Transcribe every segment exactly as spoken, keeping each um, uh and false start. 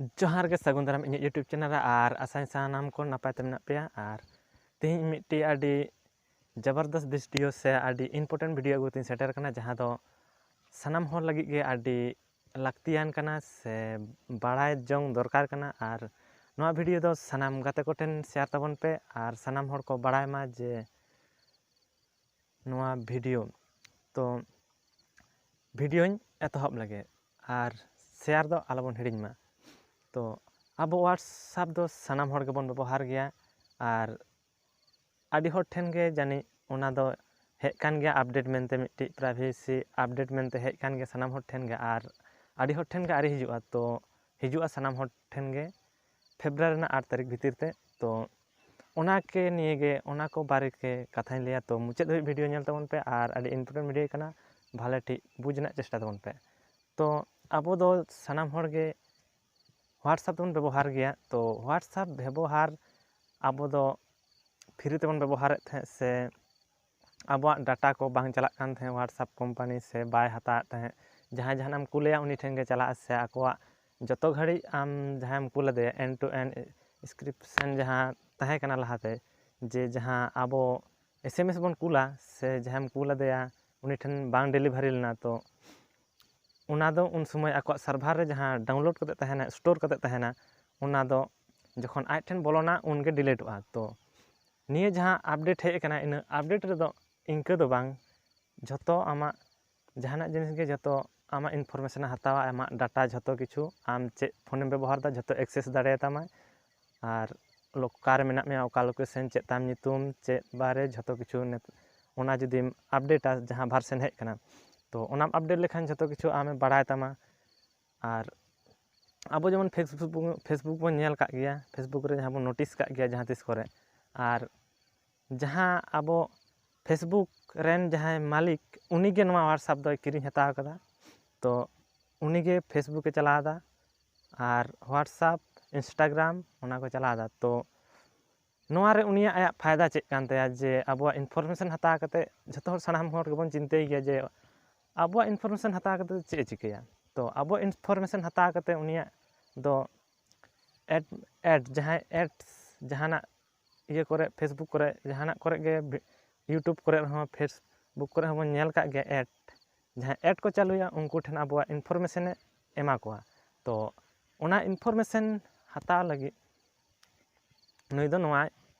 ᱡᱚᱦᱟᱨ ᱜᱮ, ᱥᱟᱹᱜᱩᱱ ᱫᱟᱨᱟᱢ ᱤᱧᱟᱹᱜ YouTube ᱪᱮᱱᱮᱞ ᱨᱮ᱾ ᱟᱨ ᱟᱥᱟᱧ ᱥᱟᱱᱟᱢ ᱠᱚ ᱱᱟᱯᱟᱭ ᱛᱮ ᱢᱮᱱᱟᱜ ᱯᱮᱭᱟ᱾ ᱟᱨ ᱛᱮᱦᱮᱧ ᱢᱤᱫᱴᱤᱡ ᱟᱹᱰᱤ ᱡᱚᱵᱚᱨᱫᱚᱥ ᱵᱷᱤᱰᱤᱭᱳ ᱥᱮ ᱟᱹᱰᱤ ᱤᱢᱯᱚᱨᱴᱮᱱᱴ ᱵᱷᱤᱰᱤᱭᱳ ᱟᱹᱜᱩ ᱠᱟᱛᱮᱧ ᱥᱮᱴᱮᱨ ᱟᱠᱟᱱᱟ, ᱡᱟᱦᱟᱸ ᱫᱚ ᱥᱟᱱᱟᱢ ᱦᱚᱲ ᱞᱟᱹᱜᱤᱫ ᱜᱮ ᱟᱹᱰᱤ ᱞᱟᱹᱠᱛᱤᱭᱟᱱ ᱠᱟᱱᱟ ᱥᱮ ᱵᱟᱲᱟᱭ ᱡᱚᱝ ᱫᱚᱨᱠᱟᱨ ᱠᱟᱱᱟ᱾ ᱟᱨ ᱱᱚᱣᱟ ᱵᱷᱤᱰᱤᱭᱳ ᱫᱚ ᱥᱟᱱᱟᱢ ᱜᱟᱛᱮ ᱠᱚᱴᱷᱮᱱ ᱥᱮᱭᱟᱨ ᱛᱟᱵᱚᱱ ᱯᱮ ᱟᱨ ᱥᱟᱱᱟᱢ ᱦᱚᱲ ᱠᱚ ᱵᱟᱲᱟᱭ ᱢᱟ ᱡᱮ ᱱᱚᱣᱟ ᱵᱷᱤᱰᱤᱭᱳ᱾ ᱛᱚ ᱵᱷᱤᱰᱤᱭᱳᱧ ᱮᱛᱚᱦᱚᱵ ᱞᱮᱜᱮ ᱟᱨ ᱥᱮᱭᱟᱨ ᱫᱚ ᱟᱞᱚᱵᱚᱱ ᱦᱤᱲᱤᱧ ᱢᱟ᱾ ᱛᱚ ᱟᱵᱚ WhatsApp ᱫᱚ ᱥᱟᱱᱟᱢ ᱦᱚᱲ ᱜᱮᱵᱚᱱ ᱵᱮᱵᱚᱦᱟᱨ ᱜᱮᱭᱟ ᱟᱨ ᱟᱹᱰᱤ ᱦᱚᱲ ᱴᱷᱮᱱ ᱜᱮ ᱡᱟᱹᱱᱤᱡ ᱚᱱᱟ ᱫᱚ ᱦᱮᱡ ᱠᱟᱱ ᱜᱮᱭᱟ ᱟᱯᱰᱮᱴ ᱢᱮᱱᱛᱮ, ᱢᱤᱫᱴᱤᱡ ᱯᱨᱟᱭᱵᱷᱮᱥᱤ ᱟᱯᱰᱮᱴ ᱢᱮᱱᱛᱮ ᱦᱮᱡ ᱠᱟᱱ ᱜᱮᱭᱟ ᱥᱟᱱᱟᱢ ᱦᱚᱲ ᱴᱷᱮᱱ ᱜᱮ᱾ ᱟᱨ ᱟᱹᱰᱤ ᱦᱚᱲ ᱴᱷᱮᱱ ᱜᱮ ᱟᱹᱣᱨᱤ ᱦᱤᱡᱩᱜᱼᱟ, ᱛᱚ ᱦᱤᱡᱩᱜᱼᱟ ᱥᱟᱱᱟᱢ ᱦᱚᱲ ᱴᱷᱮᱱ ᱜᱮ ᱯᱷᱮᱵᱽᱨᱩᱣᱟᱨᱤ ᱨᱮᱱᱟᱜ ᱟᱴ ᱛᱟᱹᱨᱤᱠᱷ ᱵᱷᱤᱛᱤᱨ ᱛᱮ᱾ ᱛᱚ ᱚᱱᱟ ᱠᱮ ᱱᱤᱭᱮ ᱜᱮ, ᱚᱱᱟ ᱠᱚ ᱵᱟᱨᱮ ᱛᱮ ᱠᱟᱛᱷᱟᱧ ᱞᱟᱹᱭᱟ᱾ ᱛᱚ ᱢᱩᱪᱟᱹᱫ ᱫᱷᱟᱹᱵᱤᱡ ᱵᱷᱤᱰᱤᱭᱳ ᱧᱮᱞ ᱛᱟᱵᱚᱱ ᱯᱮ ᱟᱨ ᱟᱹᱰᱤ ᱤᱢᱯᱚᱨᱴᱮᱱᱴ ᱵᱷᱤᱰᱤᱭᱳ ᱠᱟᱱᱟ, ᱵᱷᱟᱞᱮ ᱴᱷᱤᱠ ᱵᱩᱡᱽ ᱨᱮᱱᱟᱜ ᱪᱮᱥᱴᱟ ᱛᱟᱵᱚᱱ ᱯᱮ᱾ ᱛᱚ ᱟᱵᱚ ᱫᱚ ᱥᱟᱱᱟᱢ ᱦᱚᱲ ᱜᱮ WhatsApp ᱫᱚᱵᱚᱱ ᱵᱮᱵᱚᱦᱟᱨ ᱜᱮᱭᱟ᱾ ᱛᱚ WhatsApp ᱵᱮᱵᱚᱦᱟᱨ ᱟᱵᱚ ᱫᱚ ᱯᱷᱨᱤ ᱛᱮᱵᱚᱱ ᱵᱮᱵᱚᱦᱟᱨᱮᱫ ᱛᱟᱦᱮᱸᱫ ᱥᱮ ᱟᱵᱚᱣᱟᱜ ᱰᱟᱴᱟ ᱠᱚ ᱵᱟᱝ ᱪᱟᱞᱟᱜ ᱠᱟᱱ ᱛᱟᱦᱮᱸᱫ WhatsApp ᱠᱳᱢᱯᱟᱱᱤ ᱥᱮ ᱵᱟᱭ ᱦᱟᱛᱟᱣᱮᱫ ᱛᱟᱦᱮᱸᱫ᱾ ᱡᱟᱦᱟᱸᱭ ᱡᱟᱦᱟᱱᱟᱜ ᱮᱢ ᱠᱩᱞᱟᱭᱟ ᱩᱱᱤ ᱴᱷᱮᱱ ᱜᱮ ᱪᱟᱞᱟᱜᱼᱟ ᱥᱮ ᱟᱠᱚᱣᱟᱜ ᱡᱚᱛᱚ ᱜᱷᱟᱹᱲᱤᱡ ᱟᱢ ᱡᱟᱦᱟᱸᱭᱮᱢ ᱠᱩᱞ ᱟᱫᱮᱭᱟ, end to end encryption ᱡᱟᱦᱟᱸ ᱛᱟᱦᱮᱸ ᱠᱟᱱᱟ ᱞᱟᱦᱟᱛᱮ, ᱡᱮ ᱡᱟᱦᱟᱸ ᱟᱵᱚ S M S ᱵᱚᱱ ᱠᱩᱞᱟ ᱥᱮ ᱡᱟᱦᱟᱸᱭᱮᱢ ᱠᱩᱞ ᱟᱫᱮᱭᱟ ᱩᱱᱤ ᱴᱷᱮᱱ ᱵᱟᱝ ᱰᱮᱞᱤᱵᱷᱟᱨᱤ ᱞᱮᱱᱟ, ᱛᱚ ᱚᱱᱟ ᱫᱚ ᱩᱱ ᱥᱚᱢᱚᱭ ᱟᱠᱚᱣᱟᱜ ᱥᱟᱨᱵᱷᱟᱨ ᱨᱮ ᱡᱟᱦᱟᱸ ᱰᱟᱣᱩᱱᱞᱳᱰ ᱠᱟᱛᱮ ᱛᱟᱦᱮᱱᱟ, ᱥᱴᱳᱨ ᱠᱟᱛᱮ ᱛᱟᱦᱮᱱᱟ, ᱚᱱᱟ ᱫᱚ ᱡᱚᱠᱷᱚᱱ ᱟᱡ ᱴᱷᱮᱱ ᱵᱚᱞᱚᱱᱟ ᱩᱱᱜᱮ ᱰᱤᱞᱤᱴᱚᱜᱼᱟ᱾ ᱛᱚ ᱱᱤᱭᱟᱹ ᱡᱟᱦᱟᱸ ᱟᱯᱰᱮᱴ ᱦᱮᱡ ᱟᱠᱟᱱᱟ, ᱤᱱᱟᱹ ᱟᱯᱰᱮᱴ ᱨᱮᱫᱚ ᱤᱱᱠᱟᱹ ᱫᱚ ᱵᱟᱝ, ᱡᱷᱚᱛᱚ ᱟᱢᱟᱜ ᱡᱟᱦᱟᱱᱟᱜ ᱡᱤᱱᱤᱥ ᱜᱮ ᱡᱷᱚᱛᱚ ᱟᱢᱟᱜ ᱤᱱᱯᱷᱚᱨᱢᱮᱥᱚᱱᱮ ᱦᱟᱛᱟᱣᱟ, ᱟᱢᱟᱜ ᱰᱟᱴᱟ ᱡᱷᱚᱛᱚ ᱠᱤᱪᱷᱩ, ᱟᱢ ᱪᱮᱫ ᱯᱷᱳᱱᱮᱢ ᱵᱮᱵᱚᱦᱟᱨᱫᱟ ᱡᱷᱚᱛᱚ ᱮᱠᱥᱮᱥ ᱫᱟᱲᱮᱭᱟᱛᱟᱢᱟᱭ᱾ ᱟᱨ ᱚᱠᱟᱨᱮ ᱢᱮᱱᱟᱜ ᱢᱮᱭᱟ, ᱚᱠᱟ ᱞᱳᱠᱮᱥᱚᱱ, ᱪᱮᱫ ᱛᱟᱢ ᱧᱩᱛᱩᱢ, ᱪᱮᱫ ᱵᱟᱨᱮ, ᱡᱷᱚᱛᱚ ᱠᱤᱪᱷᱩ ᱱᱤᱛ-, ᱚᱱᱟ ᱡᱩᱫᱤᱢ ᱟᱯᱰᱮᱴᱟ, ᱡᱟᱦᱟᱸ ᱵᱷᱟᱨᱥᱮᱱ ᱦᱮᱡ ᱟᱠᱟᱱᱟ, ᱛᱚ ᱚᱱᱟᱢ ᱟᱯᱰᱮᱴ ᱞᱮᱠᱷᱟᱱ ᱡᱷᱚᱛᱚ ᱠᱤᱪᱷᱩ ᱟᱢᱮ ᱵᱟᱲᱟᱭ ᱛᱟᱢᱟ᱾ ᱟᱨ ᱟᱵᱚ ᱡᱮᱢᱚᱱ ᱯᱷᱮᱥᱵᱩᱠ, ᱯᱷᱮᱥᱵᱩᱠ ᱵᱚᱱ ᱧᱮᱞ ᱠᱟᱜ ᱜᱮᱭᱟ, ᱯᱷᱮᱥᱵᱩᱠ ᱨᱮ ᱡᱟᱦᱟᱸ ᱵᱚᱱ ᱱᱳᱴᱤᱥ ᱠᱟᱜ ᱜᱮᱭᱟ ᱡᱟᱦᱟᱸ ᱛᱤᱥ ᱠᱚᱨᱮ, ᱟᱨ ᱡᱟᱦᱟᱸ ᱟᱵᱚ ᱯᱷᱮᱥᱵᱩᱠ ᱨᱮᱱ ᱡᱟᱦᱟᱸᱭ ᱢᱟᱹᱞᱤᱠ, ᱩᱱᱤᱜᱮ ᱱᱚᱣᱟ WhatsApp ᱫᱚᱭ ᱠᱤᱨᱤᱧ ᱦᱟᱛᱟᱣ ᱠᱟᱫᱟ᱾ ᱛᱚ ᱩᱱᱤᱜᱮ ᱯᱷᱮᱥᱵᱩᱠᱮ ᱪᱟᱞᱟᱣᱫᱟ ᱟᱨ WhatsApp, Instagram ᱚᱱᱟ ᱠᱚ ᱪᱟᱞᱟᱣᱫᱟ᱾ ᱛᱚ ᱱᱚᱣᱟ ᱨᱮ ᱩᱱᱤᱭᱟᱜ ᱟᱭᱟᱜ ᱯᱷᱟᱭᱫᱟ ᱪᱮᱫ ᱠᱟᱱ ᱛᱟᱭᱟ, ᱡᱮ ᱟᱵᱚᱣᱟᱜ ᱤᱱᱯᱷᱚᱨᱢᱮᱥᱚᱱ ᱦᱟᱛᱟᱣ ᱠᱟᱛᱮ, ᱡᱷᱚᱛᱚ ᱦᱚᱲ ᱥᱟᱱᱟᱢ ᱦᱚᱲ ᱜᱮᱵᱚᱱ ᱪᱤᱱᱛᱟᱹᱭ ᱜᱮᱭᱟ ᱡᱮ ᱟᱵᱚᱣᱟᱜ ᱤᱱᱯᱷᱚᱨᱢᱮᱥᱚᱱ ᱦᱟᱛᱟᱣ ᱠᱟᱛᱮ ᱪᱮᱫ ᱮ ᱪᱤᱠᱟᱹᱭᱟ? ᱛᱚ ᱟᱵᱚᱣᱟᱜ ᱤᱱᱯᱷᱚᱨᱢᱮᱥᱚᱱ ᱦᱟᱛᱟᱣ ᱠᱟᱛᱮ ᱩᱱᱤᱭᱟᱜ ᱫᱚ ᱮᱰ ᱮᱰ ᱡᱟᱦᱟᱸᱭ ᱮᱰᱥ ᱡᱟᱦᱟᱱᱟᱜ ᱤᱭᱟᱹ ᱠᱚᱨᱮ, Facebook ᱠᱚᱨᱮ, ᱡᱟᱦᱟᱱᱟᱜ ᱠᱚᱨᱮ ᱜᱮ, YouTube ᱠᱚᱨᱮ ᱦᱚᱸ, Facebook ᱠᱚᱨᱮ ᱦᱚᱸᱵᱚᱱ ᱧᱮᱞ ᱠᱟᱜ ᱜᱮᱭᱟ ᱮᱰ᱾ ᱡᱟᱦᱟᱸ ᱮᱰ ᱠᱚ ᱪᱟᱹᱞᱩᱭᱟ ᱩᱱᱠᱩ ᱴᱷᱮᱱ ᱟᱵᱚᱣᱟᱜ ᱤᱱᱯᱷᱚᱨᱢᱮᱥᱚᱱᱮ ᱮᱢᱟ ᱠᱚᱣᱟ᱾ ᱛᱚ ᱚᱱᱟ ᱤᱱᱯᱷᱚᱨᱢᱮᱥᱚᱱ ᱦᱟᱛᱟᱣ ᱞᱟᱹᱜᱤᱫ ᱱᱩᱭ ᱫᱚ ᱱᱚᱣᱟ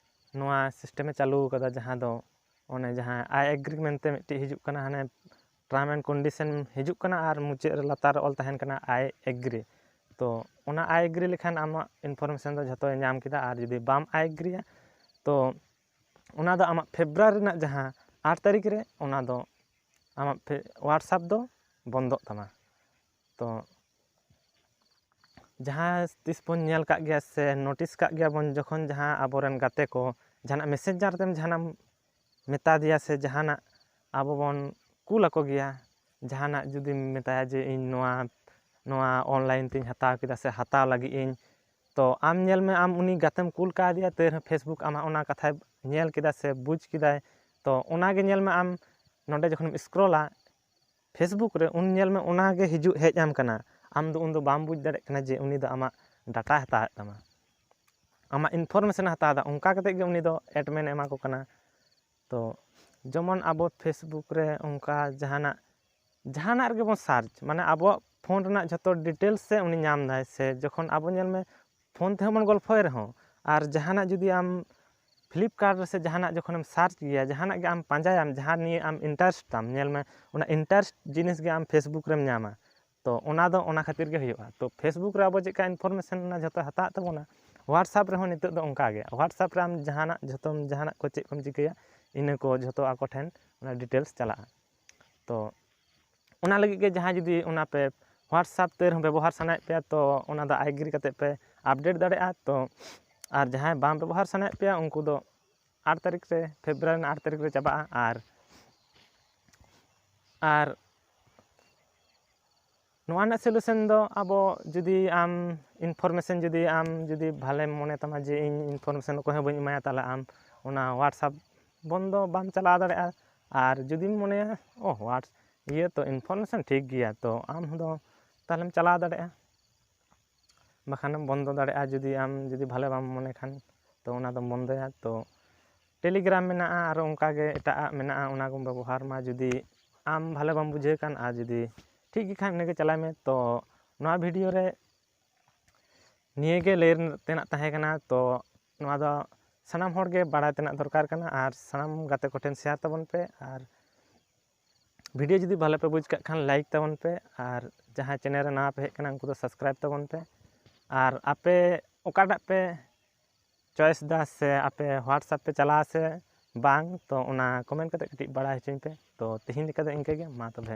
ᱱᱚᱣᱟ ᱥᱤᱥᱴᱮᱢᱮ ᱪᱟᱹᱞᱩ ᱟᱠᱟᱫᱟ, ᱡᱟᱦᱟᱸ ᱫᱚ ᱚᱱᱮ ᱡᱟᱦᱟᱸ I agree ᱢᱮᱱᱛᱮ ᱢᱤᱫᱴᱤᱡ ᱦᱤᱡᱩᱜ ᱠᱟᱱᱟ, ᱦᱟᱱᱮ term and condition ᱦᱤᱡᱩᱜ ᱠᱟᱱᱟ ᱟᱨ ᱢᱩᱪᱟᱹᱫ ᱨᱮ ᱞᱟᱛᱟᱨ ᱨᱮ ᱚᱞ ᱛᱟᱦᱮᱱ ᱠᱟᱱᱟ I agree᱾ ᱛᱚ ᱚᱱᱟ I agree ᱞᱮᱠᱷᱟᱱ ᱟᱢᱟᱜ ᱤᱱᱯᱷᱚᱨᱢᱮᱥᱚᱱ ᱫᱚ ᱡᱷᱚᱛᱚᱭ ᱧᱟᱢ ᱠᱮᱫᱟ᱾ ᱟᱨ ᱡᱩᱫᱤ ᱵᱟᱢ I ᱟᱜᱽᱨᱤᱭᱟ, ᱛᱚ ᱚᱱᱟ ᱫᱚ ᱟᱢᱟᱜ ᱯᱷᱮᱵᱽᱨᱩᱣᱟᱨᱤ ᱨᱮᱱᱟᱜ ᱡᱟᱦᱟᱸ ᱟᱴ ᱛᱟᱹᱨᱤᱠᱷ ᱨᱮ, ᱚᱱᱟ ᱫᱚ ᱟᱢᱟᱜ WhatsApp ᱫᱚ ᱵᱚᱱᱫᱚᱜ ᱛᱟᱢᱟ᱾ ᱛᱚ ᱡᱟᱦᱟᱸ ᱛᱤᱥ ᱵᱚᱱ ᱧᱮᱞ ᱠᱟᱜ ᱜᱮᱭᱟ ᱥᱮ ᱱᱳᱴᱤᱥ ᱠᱟᱜ ᱜᱮᱭᱟ ᱵᱚᱱ, ᱡᱚᱠᱷᱚᱱ ᱡᱟᱦᱟᱸ ᱟᱵᱚᱨᱮᱱ ᱜᱟᱛᱮ ᱠᱚ ᱡᱟᱦᱟᱱᱟᱜ ᱢᱮᱥᱮᱧᱡᱟᱨ ᱛᱮᱢ ᱡᱟᱦᱟᱱᱟᱜ ᱮᱢ ᱢᱮᱛᱟ ᱫᱮᱭᱟ ᱥᱮ ᱡᱟᱦᱟᱱᱟᱜ ᱟᱵᱚ ᱵᱚᱱ ᱠᱩᱞ ᱟᱠᱚ ᱜᱮᱭᱟ, ᱡᱟᱦᱟᱱᱟᱜ ᱡᱩᱫᱤᱢ ᱢᱮᱛᱟᱭᱟ ᱡᱮ ᱤᱧ ᱱᱚᱣᱟ ᱱᱚᱣᱟ ᱚᱱᱞᱟᱭᱤᱱ ᱛᱤᱧ ᱦᱟᱛᱟᱣ ᱠᱮᱫᱟ ᱥᱮ ᱦᱟᱛᱟᱣ ᱞᱟᱹᱜᱤᱫ ᱤᱧ, ᱛᱚ ᱟᱢ ᱧᱮᱞ ᱢᱮ, ᱟᱢ ᱩᱱᱤ ᱜᱟᱛᱮᱢ ᱠᱩᱞ ᱠᱟᱣᱫᱮᱭᱟ, ᱛᱟᱹᱣ ᱨᱮᱦᱚᱸ Facebook ᱟᱢᱟᱜ ᱚᱱᱟ ᱠᱟᱛᱷᱟᱭ ᱧᱮᱞ ᱠᱮᱫᱟ ᱥᱮ ᱵᱩᱡᱽ ᱠᱮᱫᱟᱭ᱾ ᱛᱚ ᱚᱱᱟᱜᱮ ᱧᱮᱞ ᱢᱮ, ᱟᱢ ᱱᱚᱰᱮ ᱡᱚᱠᱷᱚᱱᱮᱢ ᱥᱠᱨᱚᱞᱟ Facebook ᱨᱮ, ᱩᱱ ᱧᱮᱞ ᱢᱮ ᱚᱱᱟᱜᱮ ᱦᱤᱡᱩᱜ ᱦᱮᱡ ᱟᱢ ᱠᱟᱱᱟ᱾ ᱟᱢ ᱫᱚ ᱩᱱ ᱫᱚ ᱵᱟᱢ ᱵᱩᱡᱽ ᱫᱟᱲᱮᱭᱟᱜ ᱠᱟᱱᱟ ᱡᱮ ᱩᱱᱤ ᱫᱚ ᱟᱢᱟᱜ ᱰᱟᱴᱟᱭ ᱦᱟᱛᱟᱣᱮᱫ ᱛᱟᱢᱟ, ᱟᱢᱟᱜ ᱤᱱᱯᱷᱚᱨᱢᱮᱥᱚᱱᱮ ᱦᱟᱛᱟᱣ ᱮᱫᱟ᱾ ᱚᱱᱠᱟ ᱠᱟᱛᱮᱫ ᱜᱮ ᱩᱱᱤ ᱫᱚ ᱮᱰᱢᱮᱱ ᱮᱢᱟ ᱠᱚ ᱠᱟᱱᱟ᱾ ᱛᱚ ᱡᱮᱢᱚᱱ ᱟᱵᱚ Facebook ᱨᱮ ᱚᱱᱠᱟ ᱡᱟᱦᱟᱱᱟᱜ ᱡᱟᱦᱟᱱᱟᱜ ᱨᱮᱜᱮ ᱵᱚᱱ ᱥᱟᱨᱪ, ᱢᱟᱱᱮ ᱟᱵᱚᱣᱟᱜ ᱯᱷᱳᱱ ᱨᱮᱱᱟᱜ ᱡᱷᱚᱛᱚ ᱰᱤᱴᱮᱞᱥ ᱥᱮ ᱩᱱᱤ ᱧᱟᱢ ᱫᱟᱭ᱾ ᱥᱮ ᱡᱚᱠᱷᱚᱱ ᱟᱵᱚ ᱧᱮᱞ ᱢᱮ ᱯᱷᱳᱱ ᱛᱮᱦᱚᱸ ᱵᱚᱱ ᱜᱚᱞᱯᱷᱚᱭ ᱨᱮᱦᱚᱸ, ᱟᱨ ᱡᱟᱦᱟᱱᱟᱜ ᱡᱩᱫᱤ ᱟᱢ ᱯᱷᱞᱤᱯᱠᱟᱨᱴ ᱨᱮ ᱥᱮ ᱡᱟᱦᱟᱱᱟᱜ ᱡᱚᱠᱷᱚᱱᱮᱢ ᱥᱟᱨᱪ ᱜᱮᱭᱟ, ᱡᱟᱦᱟᱱᱟᱜ ᱜᱮ ᱟᱢ ᱯᱟᱸᱡᱟᱭᱟᱢ, ᱡᱟᱦᱟᱸ ᱱᱤᱭᱮ ᱟᱢ ᱤᱱᱴᱟᱨᱮᱥᱴ ᱛᱟᱢ, ᱧᱮᱞ ᱢᱮ ᱚᱱᱟ ᱤᱱᱴᱟᱨᱮᱥᱴ ᱡᱤᱱᱤᱥ ᱜᱮ ᱟᱢ Facebook ᱨᱮᱢ ᱧᱟᱢᱟ᱾ ᱛᱚ ᱚᱱᱟ ᱫᱚ ᱚᱱᱟ ᱠᱷᱟᱹᱛᱤᱨ ᱜᱮ ᱦᱩᱭᱩᱜᱼᱟ᱾ ᱛᱚ Facebook ᱨᱮ ᱟᱵᱚ ᱪᱮᱫᱠᱟ ᱤᱱᱯᱷᱚᱨᱢᱮᱥᱚᱱ ᱚᱱᱟ ᱡᱷᱚᱛᱚ ᱦᱟᱛᱟᱣᱮᱫ ᱛᱟᱵᱚᱱᱟ, WhatsApp ᱨᱮᱦᱚᱸ ᱱᱤᱛᱚᱜ ᱫᱚ ᱚᱱᱠᱟ ᱜᱮ᱾ WhatsApp ᱨᱮ ᱟᱢ ᱡᱟᱦᱟᱱᱟᱜ ᱡᱷᱚᱛᱚᱢ ᱡᱟᱦᱟᱱᱟᱜ ᱠᱚ ᱪᱮᱫ ᱠᱚᱢ ᱪᱤᱠᱟᱹᱭᱟ, ᱤᱱᱟᱹ ᱠᱚ ᱡᱷᱚᱛᱚ ᱟᱠᱚ ᱴᱷᱮᱱ ᱚᱱᱟ ᱰᱤᱴᱮᱞᱥ ᱪᱟᱞᱟᱜᱼᱟ᱾ ᱛᱚ ᱚᱱᱟ ᱞᱟᱹᱜᱤᱫ ᱜᱮ ᱡᱟᱦᱟᱸᱭ ᱡᱩᱫᱤ ᱚᱱᱟ ᱯᱮ WhatsApp ᱛᱮ ᱨᱮᱦᱚᱸ ᱵᱮᱵᱚᱦᱟᱨ ᱥᱟᱱᱟᱭᱮᱫ ᱯᱮᱭᱟ, ᱛᱚ ᱚᱱᱟ ᱫᱚ ᱟᱭᱜᱨᱤ ᱠᱟᱛᱮᱫ ᱯᱮ ᱟᱯᱰᱮᱴ ᱫᱟᱲᱮᱭᱟᱜᱼᱟ᱾ ᱛᱚ ᱟᱨ ᱡᱟᱦᱟᱸᱭ ᱵᱟᱝ ᱵᱮᱵᱚᱦᱟᱨ ᱥᱟᱱᱟᱭᱮᱫ ᱯᱮᱭᱟ, ᱩᱱᱠᱩ ᱫᱚ ᱟᱴ ᱛᱟᱹᱨᱤᱠᱷ ᱨᱮ, ᱯᱷᱮᱵᱽᱨᱩᱣᱟᱨᱤ ᱨᱮᱱᱟᱜ ᱟᱴ ᱛᱟᱹᱨᱤᱠᱷ ᱨᱮ ᱪᱟᱵᱟᱜᱼᱟ᱾ ᱟᱨ ᱟᱨ ᱱᱚᱣᱟ ᱨᱮᱱᱟᱜ ᱥᱚᱞᱩᱥᱚᱱ ᱫᱚ ᱟᱵᱚ ᱡᱩᱫᱤ ᱟᱢ ᱤᱱᱯᱷᱚᱨᱢᱮᱥᱚᱱ ᱡᱩᱫᱤ ᱟᱢ ᱡᱩᱫᱤ ᱵᱷᱟᱞᱮᱢ ᱢᱚᱱᱮ ᱛᱟᱢᱟ ᱡᱮ ᱤᱧ ᱤᱱᱯᱷᱚᱨᱢᱮᱥᱚᱱ ᱚᱠᱚᱭ ᱦᱚᱸ ᱵᱟᱹᱧ ᱮᱢᱟᱭᱟ, ᱛᱟᱦᱚᱞᱮ ᱟᱢ ᱚᱱᱟ WhatsApp ᱵᱚᱱᱫᱚ ᱵᱟᱢ ᱪᱟᱞᱟᱣ ᱫᱟᱲᱮᱭᱟᱜᱼᱟ᱾ ᱟᱨ ᱡᱩᱫᱤᱢ ᱢᱚᱱᱮᱭᱟ ᱚ WhatsApp ᱤᱭᱟᱹ ᱛᱚ ᱤᱱᱯᱷᱚᱨᱢᱮᱥᱚᱱ ᱴᱷᱤᱠ ᱜᱮᱭᱟ, ᱛᱚ ᱟᱢ ᱫᱚ ᱛᱟᱦᱚᱞᱮᱢ ᱪᱟᱞᱟᱣ ᱫᱟᱲᱮᱭᱟᱜᱼᱟ᱾ ᱵᱟᱠᱷᱟᱱᱮᱢ ᱵᱚᱱᱫᱚ ᱫᱟᱲᱮᱭᱟᱜᱼᱟ᱾ ᱡᱩᱫᱤ ᱟᱢ ᱡᱩᱫᱤ ᱵᱷᱟᱞᱮ ᱵᱟᱢ ᱢᱚᱱᱮ ᱠᱷᱟᱱ, ᱛᱚ ᱚᱱᱟ ᱫᱚᱢ ᱵᱚᱱᱫᱚᱭᱟ᱾ ᱛᱚ Telegram ᱢᱮᱱᱟᱜᱼᱟ, ᱟᱨᱚ ᱚᱱᱠᱟᱜᱮ ᱮᱴᱟᱜᱟᱜ ᱢᱮᱱᱟᱜᱼᱟ, ᱚᱱᱟ ᱠᱚᱢ ᱵᱮᱵᱚᱦᱟᱨ ᱢᱟ᱾ ᱡᱩᱫᱤ ᱟᱢ ᱵᱷᱟᱞᱮ ᱵᱟᱢ ᱵᱩᱡᱷᱟᱹᱣ ᱠᱷᱟᱱ ᱟᱨ ᱡᱩᱫᱤ ᱴᱷᱤᱠ ᱜᱮ ᱠᱷᱟᱱ, ᱤᱱᱟᱹᱜᱮ ᱪᱟᱞᱟᱜ ᱢᱮ᱾ ᱛᱚ ᱱᱚᱣᱟ ᱵᱷᱤᱰᱤᱭᱳ ᱨᱮ ᱱᱤᱭᱟᱹᱜᱮ ᱞᱟᱹᱭ ᱛᱮᱱᱟᱜ ᱛᱟᱦᱮᱸ ᱠᱟᱱᱟ᱾ ᱛᱚ ᱱᱚᱣᱟ ᱫᱚ ᱥᱟᱱᱟᱢ ᱦᱚᱲ ᱜᱮ ᱵᱟᱲᱟᱭ ᱛᱮᱱᱟᱜ ᱫᱚᱨᱠᱟᱨ ᱠᱟᱱᱟ, ᱟᱨ ᱥᱟᱱᱟᱢ ᱜᱟᱛᱮ ᱠᱚᱴᱷᱮᱱ ᱥᱮᱭᱟᱨ ᱛᱟᱵᱚᱱ ᱯᱮ, ᱟᱨ ᱵᱷᱤᱰᱤᱭᱳ ᱡᱩᱫᱤ ᱵᱷᱟᱞᱮ ᱯᱮ ᱵᱩᱡᱽ ᱠᱟᱜ ᱠᱷᱟᱱ ᱞᱟᱭᱤᱠ ᱛᱟᱵᱚᱱ ᱯᱮ, ᱟᱨ ᱡᱟᱦᱟᱸᱭ ᱪᱮᱱᱮᱞ ᱨᱮ ᱱᱟᱣᱟ ᱯᱮ ᱦᱮᱡ ᱠᱟᱱᱟ ᱩᱱᱠᱩ ᱫᱚ ᱥᱟᱵᱥᱠᱨᱟᱭᱤᱵᱽ ᱛᱟᱵᱚᱱ ᱯᱮ, ᱟᱨ ᱟᱯᱮ ᱚᱠᱟᱴᱟᱜ ᱯᱮ ᱪᱚᱭᱮᱥ ᱫᱟ ᱥᱮ ᱟᱯᱮ WhatsApp ᱯᱮ ᱪᱟᱞᱟᱣᱟ ᱥᱮ ᱵᱟᱝ, ᱛᱚ ᱚᱱᱟ ᱠᱚᱢᱮᱱᱴ ᱠᱟᱛᱮ ᱠᱟᱹᱴᱤᱡ ᱵᱟᱲᱟᱭ ᱦᱚᱪᱚᱧ ᱯᱮ᱾ ᱛᱚ ᱛᱮᱦᱮᱧ ᱞᱮᱠᱟ ᱫᱚ ᱤᱱᱠᱟᱹ ᱜᱮ, ᱢᱟ ᱛᱚᱵᱮ